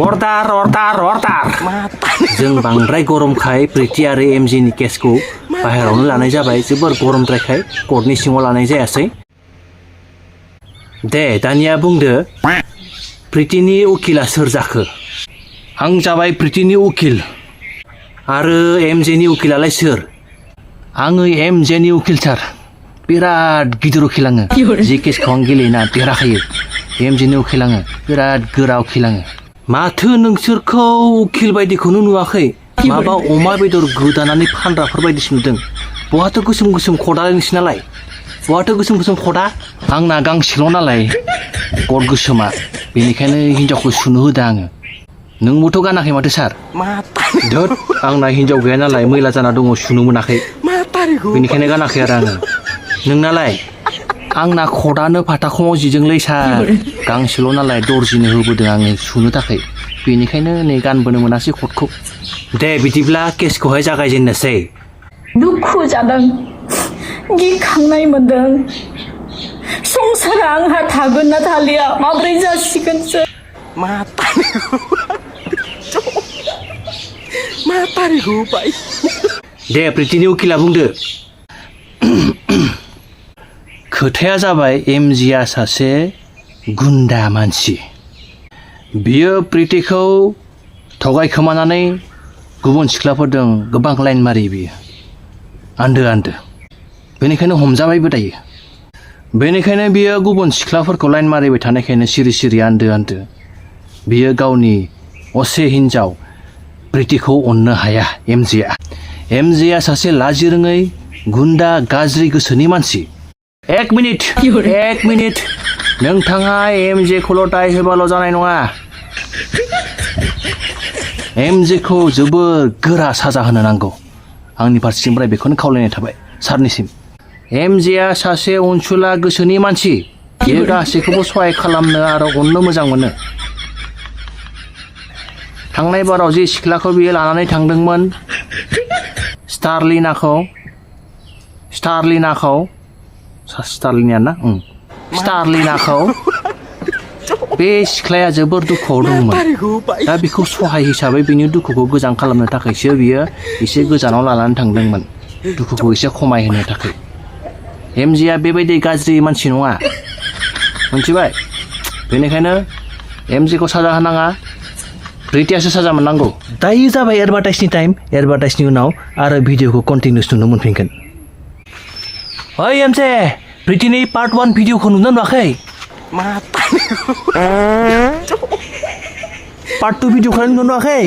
order जों बांद्राय गरमखाय प्रिति आरो एमजेनि केसखौ बाहेरावनो लानाय जाबाय जोबोर गरमद्रायखाय कर्टनि सिङाव लानाय जायासै दे दानिया बुंदो प्रितिनि उकिला सोर जाखो आं जाबाय प्रितिनि उकिल आरो एमजेनि उकिलालाय सोर आङो एमजेनि उकिल सार बिराद गिदिर उकिल आङो जि केसखौ आं गेलेना देरहाखायो एमजेनि उकिल आङो बिराद गोरा उकिल आङो माथो नोंसोरखौ उकिल बायदिखौनो नुवाखै माबा अमा बेदर गोदानानै फानग्राफोर बायदिसो नुदों बहाथो गोसोम गोसोम खदा नोंसिनालाय बहाथो गोसोम गोसोम खदा आंना गांसेल' नालाय गद गोसोमा बेनिखायनो हिनजावखौ सुनो होदों आङो नोंबोथ' गानाखै माथो सार धोद आंना हिनजाव गैया नालाय मैला जाना दङ सुनो मोनाखै बेनिखायनो गानाखै आरो आङो नोंनालाय आंना खदानो फाथाखङाव जिदोंलै सार गांसेल' नालाय दर्जिनो होबोदों आङो सुनो थाखाय बेनिखायनो नै गानबोनो मोनासै खदखौ दे बिदिब्ला केसखौहाय जागायजेननोसै दुखु जादों गिखांनाय मोनदों संसारा आंहा थागोन ना थालिया माब्रै जासिगोनसो दे प्रितिनि उकिला बुंदो खोथाया जाबाय एमजिआ सासे गुन्दा मानसि बियो प्रितिखौ थगायखोमानानै गुबुन सिख्लाफोरजों गोबां लाइन मारियो बियो आन्दो बेनिखायनो हमजाबायबो दायो बेनिखायनो बियो गुबुन सिख्लाफोरखौ लाइन मारिबाय थानायखायनो सिरि सिरि आन्दो बियो गावनि असे हिन्जाव प्रितिखौ अननो हाया एमजिआ सासे लाजि रोङै गुन्दा गाज्रि गोसोनि मानसि एक मिनिट नोंथाङा एमजेखौल' दाय होबाल' जानाय नङा एमजेखौ जोबोर गोरा साजा होनो नांगौ आंनि फारसेनिफ्राय बेखौनो खावलायनाय थाबाय सारनिसिम एमजेआ सासे अनसुला गोसोनि मानसि बियो गासैखौबो सहाय खालामनो आरो अननो मोजां मोनो थांनाय बाराव जे सिख्लाखौ बियो लानानै थांदोंमोन स्टारलिनाखौ बे सिख्लाया जोबोर दुखुआव दंमोन दा बेखौ सहाय हिसाबै बिनि दुखुखौ गोजान खालामनो थाखायसो बियो एसे गोजानाव लानानै थांदोंमोन दुखुखौ एसे खमायहोनो थाखाय एमजिआ बेबायदि गाज्रि मानसि नङा मिथिबाय बेनिखायनो एमजिखौ साजा होनाङा प्रितियासो साजा मोननांगौ दायो जाबाय एडभार्टाइजनि टाइम एडभार्टाइजनि उनाव आरो भिडिअखौ कन्टिनिउस नुनो मोनफिनगोन ओइ एमजे प्रितिनि पार्ट 1 भिडिअखौ नुनो नुवाखै पार्ट 2 भिडिअखौ नुनो नुवाखै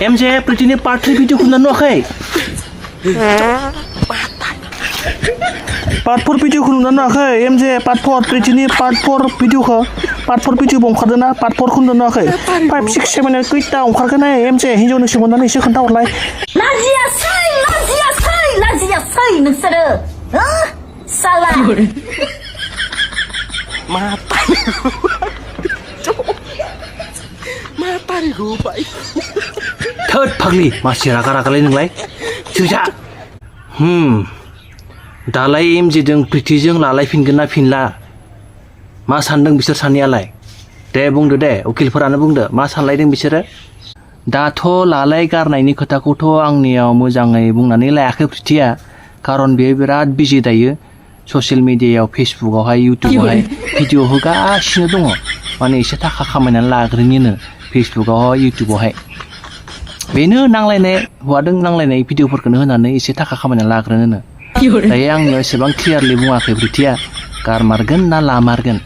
एमजे प्रितिनि पार्ट 3 भिडिअखौ नुनो नुवाखै पार्ट 4 भिडिअखौ नुनो नुवाखै एमजे पार्ट 4 प्रितिनि पार्ट 4 भिडिअखौ पार्ट 4 भिडिअबो ओंखारदों ना पार्ट 4 खौ नुनो नुवाखै 5 6 7 8 खैथा ओंखारगोन एमजे हिन्जावनि सोमोन्दै एसे खोन्थाहरलाय लाजियासै नोंसोरो साला थोद फाग्लि मासि रागालाय नोंलाय सुजा दालाय एमजेजों प्रितिजों लालायफिनगोन ना फिनला मा सानदों बिसोर सानैयालाय दे बुंदो दे उकिलफोरानो बुंदो मा सानलायदों बिसोरो दाथ' लालाय गारनायनि खोथाखौथ' आंनियाव मोजाङै बुंनानै लायाखै प्रितिया खारन बेयो बिराद बिजि दायो ससियेल मिडियायाव फेसबुकआवहाय इउटुबावहाय भिडिअ होगासिनो दङ माने एसे थाखा खामायनानै लाग्रोनिनो फेसबुकआवहाय इउटुबावहाय बेनो नांलायनाय हौवादों नांलायनाय भिडिअफोरखौनो होनानै एसे थाखा खामायनानै लाग्रोनो दायो आंनियाव एसेबां क्लियारलि बुङाखै प्रितिया गारमारगोन ना लामारगोन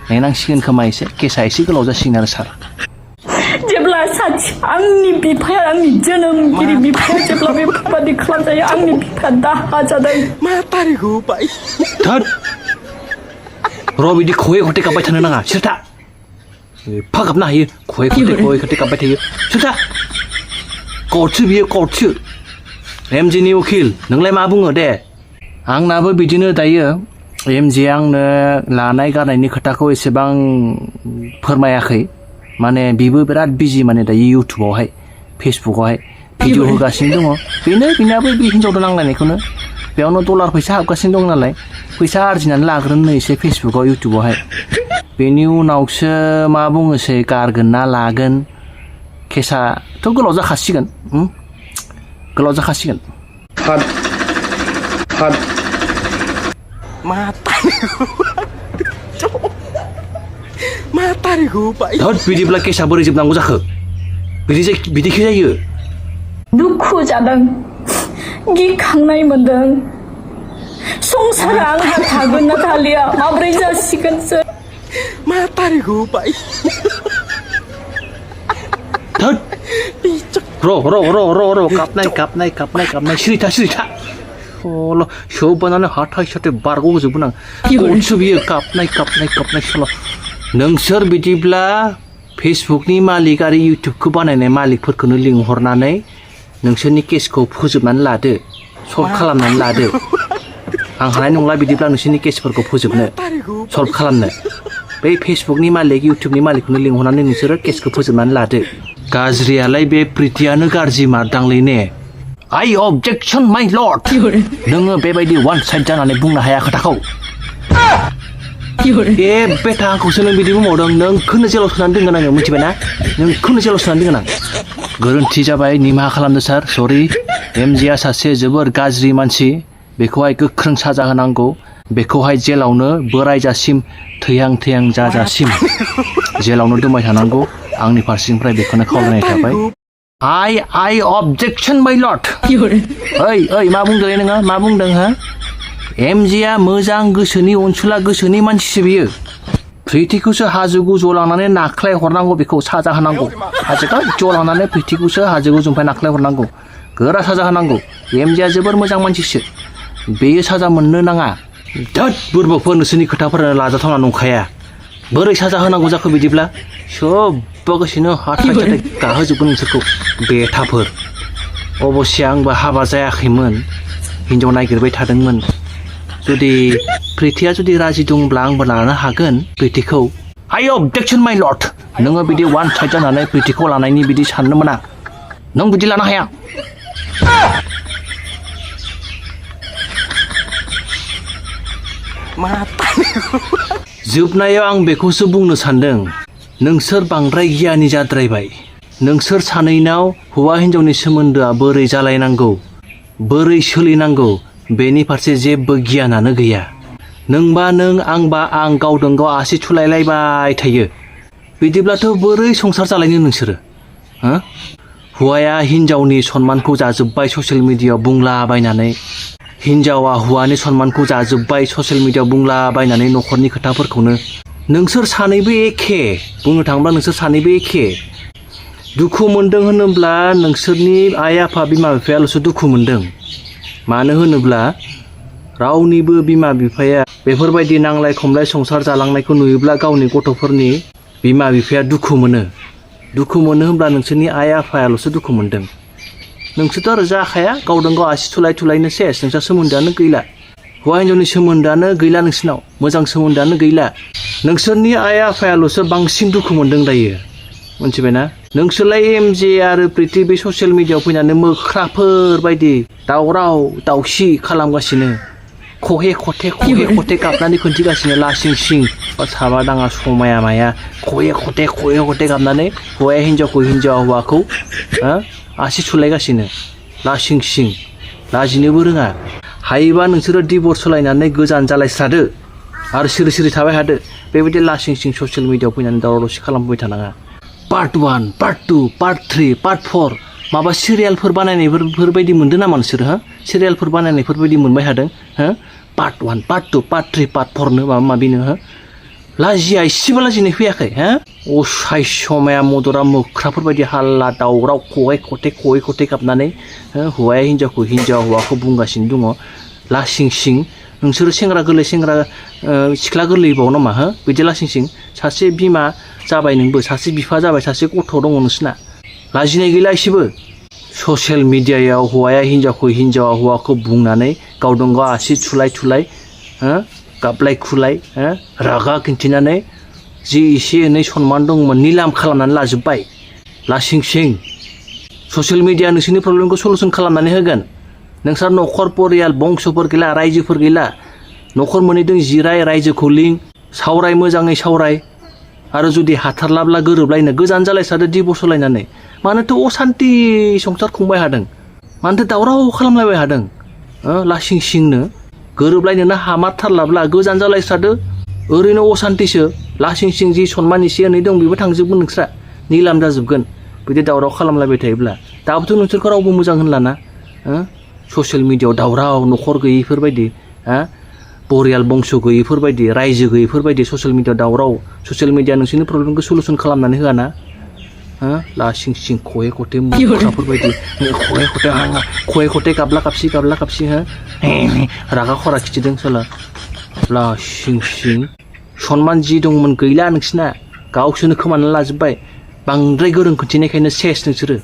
नायनांसिगोन खोमा एसे केसा एसे गोलाव जासिगोन आरो सार जेब्ला साथि आंनि बिफाया आंनि जोनोमगिरि बिफाया जेब्ला बेफोरबादि खालामजायो आंनि बिफाया दाहा जादों धोद र' बिदि ख'यै ख'थे गाबबाय थानो नाङा सिरथा एफा गाबनो हायो ख'यै ख'थे गाबबाय थायो सिरथा कर्टसो बियो कर्टसो एमजेनि उकिल नोंलाय मा बुङो दे आंनाबो बिदिनो दायो एमजे आंनो लानाय गारनायनि खोथाखौ एसेबां फोरमायाखै माने बिबो बिराद बिजि माने दायो इउटुबावहाय फेसबुकआवहाय भिडिअ होगासिनो दङ बेनाबो बे हिन्जावजों नांलायनायखौनो बेयावनो डलार फैसा हाबगासिनो दं नालाय फैसा आरजिनानै लाग्रोनो एसे फेसबुकआव इउटुबावहाय बेनि उनावसो मा बुङोसै गारगोन ना लागोन केसाथ' गोलाव जाखासिगोन गोलाव जाखासिगोन धत बिदिब्ला केसा बोरै जोबनांगौ जाखो बिदिखि जायो दुखु जादों गिखांनाय मोनदों संसारा आंहा थागोन ना थालिया माब्रै जासिगोनसो मा तारिखौ बाय धत र' गाबनाय सिरिथा सल' सोबानानै हाथाय साथाय बारग'जोबगोन आं गनसो बियो गाबनाय सल' नोंसोर बिदिब्ला फेसबुकनि मालिक आरो इउटुबखौ बानायनाय मालिकफोरखौनो लिंहरनानै नोंसोरनि केसखौ फोजोबनानै लादो सल्भ खालामनानै लादो आं हानाय नंला बिदिब्ला नोंसोरनि केसफोरखौ फोजोबनो सल्भ खालामनो बै फेसबुकनि मालिक इउटुबनि मालिकखौनो लिंहरनानै नोंसोरो केसखौ फोजोबनानै लादो गाज्रियालाय बे प्रितियानो गाज्रि मारदांलै ने आइ अबजेक्सन माइ लर्ड नोङो बेबायदि वान साइड जानानै बुंनो हाया खोथाखौ ए बेटा आंखौसो नों बिदि बुंबावदों नोंखौनो जेलाव सोनानै दोनगोन आङो मिथिबायना नोंखौनो जेलाव सोनानै दोनगोन आं गोरोन्थि जाबाय निमाहा खालामदो सार सरि एमजेआ सासे जोबोर गाज्रि मानसि बेखौहाय गोख्रों साजा होनांगौ बेखौहाय जेलावनो बोरायजासिम थैहां जाजासिम जेलावनो दोनबाय थानांगौ आंनि फारसेनिफ्राय बेखौनो खावलायनाय थाबाय आइ अबजेक्सन माइ लर्ड ओइ मा बुंदों नोङो मा बुंदों हो एमजेआ मोजां गोसोनि अनसुला गोसोनि मानसिसो बियो प्रितिखौसो हाजो गोजौआव लांनानै नाख्लाय हरनांगौ बेखौ साजा होनांगौ हाजो गोजौआव लांनानै प्रितिखौसो हाजो गोजौनिफ्राय नाख्लाय हरनांगौ गोरा साजा होनांगौ एमजेआ जोबोर मोजां मानसिसो बेयो साजा मोननो नाङा धत बुरबकफोर नोंसोरनि खोथाफोरा लाजाथावना नंखाया बोरै साजा होनांगौ जाखो बिदिब्ला सबबो हाथाय साथाय गाहोजोबगोन नोंसोरखौ बेथाफोर अबस्से आंबो हाबा जायाखैमोन हिन्जाव नागिरबाय थादोंमोन जुदि प्रितिया जुदि राजि दंब्ला आंबो लानो हागोन प्रितिखौ आइ अबजेक्सन माइ लर्ड नोङो बिदि वान साइड जानानै प्रितिखौ लानायनि बिदि साननो मोना नों बिदि लानो हाया जोबनायाव आं बेखौसो बुंनो सानदों नोंसोर बांद्राय गियानि जाद्रायबाय नोंसोर सानैनाव हौवा हिन्जावनि सोमोन्दोआ बोरै जालायनांगौ बोरै सोलिनांगौ बेनि फारसे जेबो गियानानो गैया नोंबा नों आंबा आं गावजों गाव आसि थुलायलायबाय थायो बिदिब्लाथ' बोरै संसार जालायनो नोंसोरो हौवाया हिन्जावनि सन्मानखौ जाजोब्बाय ससियेल मिडियायाव बुंलाबायनानै हिन्जावा हौवानि सन्मानखौ जाजोब्बाय ससियेल मिडियायाव बुंलाबायनानै न'खरनि खोथाफोरखौनो नोंसोर सानैबो एखे बुंनो थाङोब्ला नोंसोर सानैबो एखे दुखु मोनदों होनोब्ला नोंसोरनि आइ आफा बिमा बिफायाल'सो दुखु मोनदों मानो होनोब्ला रावनिबो बिमा बिफाया बेफोरबायदि नांलाय खमलाय संसार जालांनायखौ नुयोब्ला गावनि गथ'फोरनि बिमा बिफाया दुखु मोनो होनब्ला नोंसोरनि आइ आफायाल'सो दुखु मोनदों नोंसोरथ' आरो जाखाया गावजों गाव आसि थुलायनो सेस नोंस्रा सोमोन्दोआनो गैला हौवा हिन्जावनि सोमोन्दोआनो गैला नोंसिनाव मोजां सोमोन्दोआनो गैला नोंसोरनि आइ आफायाल'सो बांसिन दुखु मोनदों दायो मिथिबायना नोंसोरलाय एमजे आरो प्रिति बे ससियेल मिडियायाव फैनानै मोख्राफोर बायदि दावराव दावसि खालामगासिनो खहे खथे गाबनानै खोन्थिगासिनो लासिं सिं साबा दाङा समाया माया खहे खथे गाबनानै हौवाया हिन्जावखौ हिन्जावा हौवाखौ आसि थुलायगासिनो लासिं सिं लाजिनोबो रोङा हायोबा नोंसोरो डिभर्स होलायनानै गोजान जालायस्रादो आरो सिरि थाबाय थादो बेबायदि लासिं सिं ससियेल मिडियायाव फैनानै दावराव दावसि खालामबाय थानाङा पार्ट 1 पार्ट 2 पार्ट 3 पार्ट 4 माबा सिरियालफोर बानायनायफोरबायदि मोनदों नामा नोंसोर सिरियालफोर बानायनायफोरबायदि मोनबाय थादों पार्ट 1 पार्ट 2 पार्ट 3 पार्ट 4नो माबा माबिनो लाजिया इसेबो लाजिनाय फैयाखै असाय समाया मदरा मोख्राफोरबायदि हाल्ला दावराव खहे खथे गाबनानै हौवाया हिन्जावखौ हिन्जावा हौवाखौ बुंगासिनो दङ लासिं सिं नोंसोरो सेंग्रा गोरलै सिख्ला गोरलैबाव नामा बिदि लासिं सिं सासे बिमा जाबाय नोंबो सासे बिफा जाबाय सासे गथ' दङ नोंसिना लाजिनाय गैला एसेबो ससियेल मिडियायाव हौवाया हिन्जावखौ हिन्जावा हौवाखौ बुंनानै गावजों गाव आसि थुलाय गाबलाय खुलाय रागा खिन्थिनानै जि एसे एनै सन्मान दंमोन निलाम खालामनानै लाजोब्बाय लासिं सिं ससियेल मिडिया नोंसोरनि प्रब्लेमखौ सलुसन खालामनानै होगोन नोंस्रा न'खर परियाल बंस'फोर गैला रायजोफोर गैला न'खर मोनहैदों जिराय रायजोखौ लिं सावराय मोजाङै सावराय आरो जुदि हाथारलाब्ला गोरोबलायनो गोजान जालायसादो दिभर्स होलायनानै मानोथो असान्ति संसार खुंबाय हादों मानोथो दावराव खालामलायबाय हादों लासिं सिंनो गोरोबलायनोनो हामाथारलाब्ला गोजान जालायस्रादो ओरैनो असान्तिसो लासिं सिं जि सनमान एसे एनै दं बेबो थांजोबगोन नोंस्रा निलाम जाजोबगोन बिदि दावराव खालामलायबाय थायोब्ला दाबोथ' नोंसोरखौ रावबो मोजां होनलाना ससियेल मिडियायाव दावराव न'खर गैयैफोरबायदि बरियाल बंस गैयैफोरबायदि रायजो गैयैफोरबायदि ससियेल मिडियायाव दावराव ससियेल मिडिया नोंसोरनि प्रब्लेमखौ सलुसन खालामनानै होआना लासिं सिं खये खथे मुखाफोरबायदि खये खथे गाबला कापसि रागा खरा खिथिदों साला लासिं सिं सनमान जि दंमोन गैला नोंसिना गावसोरनो खोमानानै लाजोब्बाय बांद्राय गोरों खिन्थिनायखायनो सेस नोंसोरो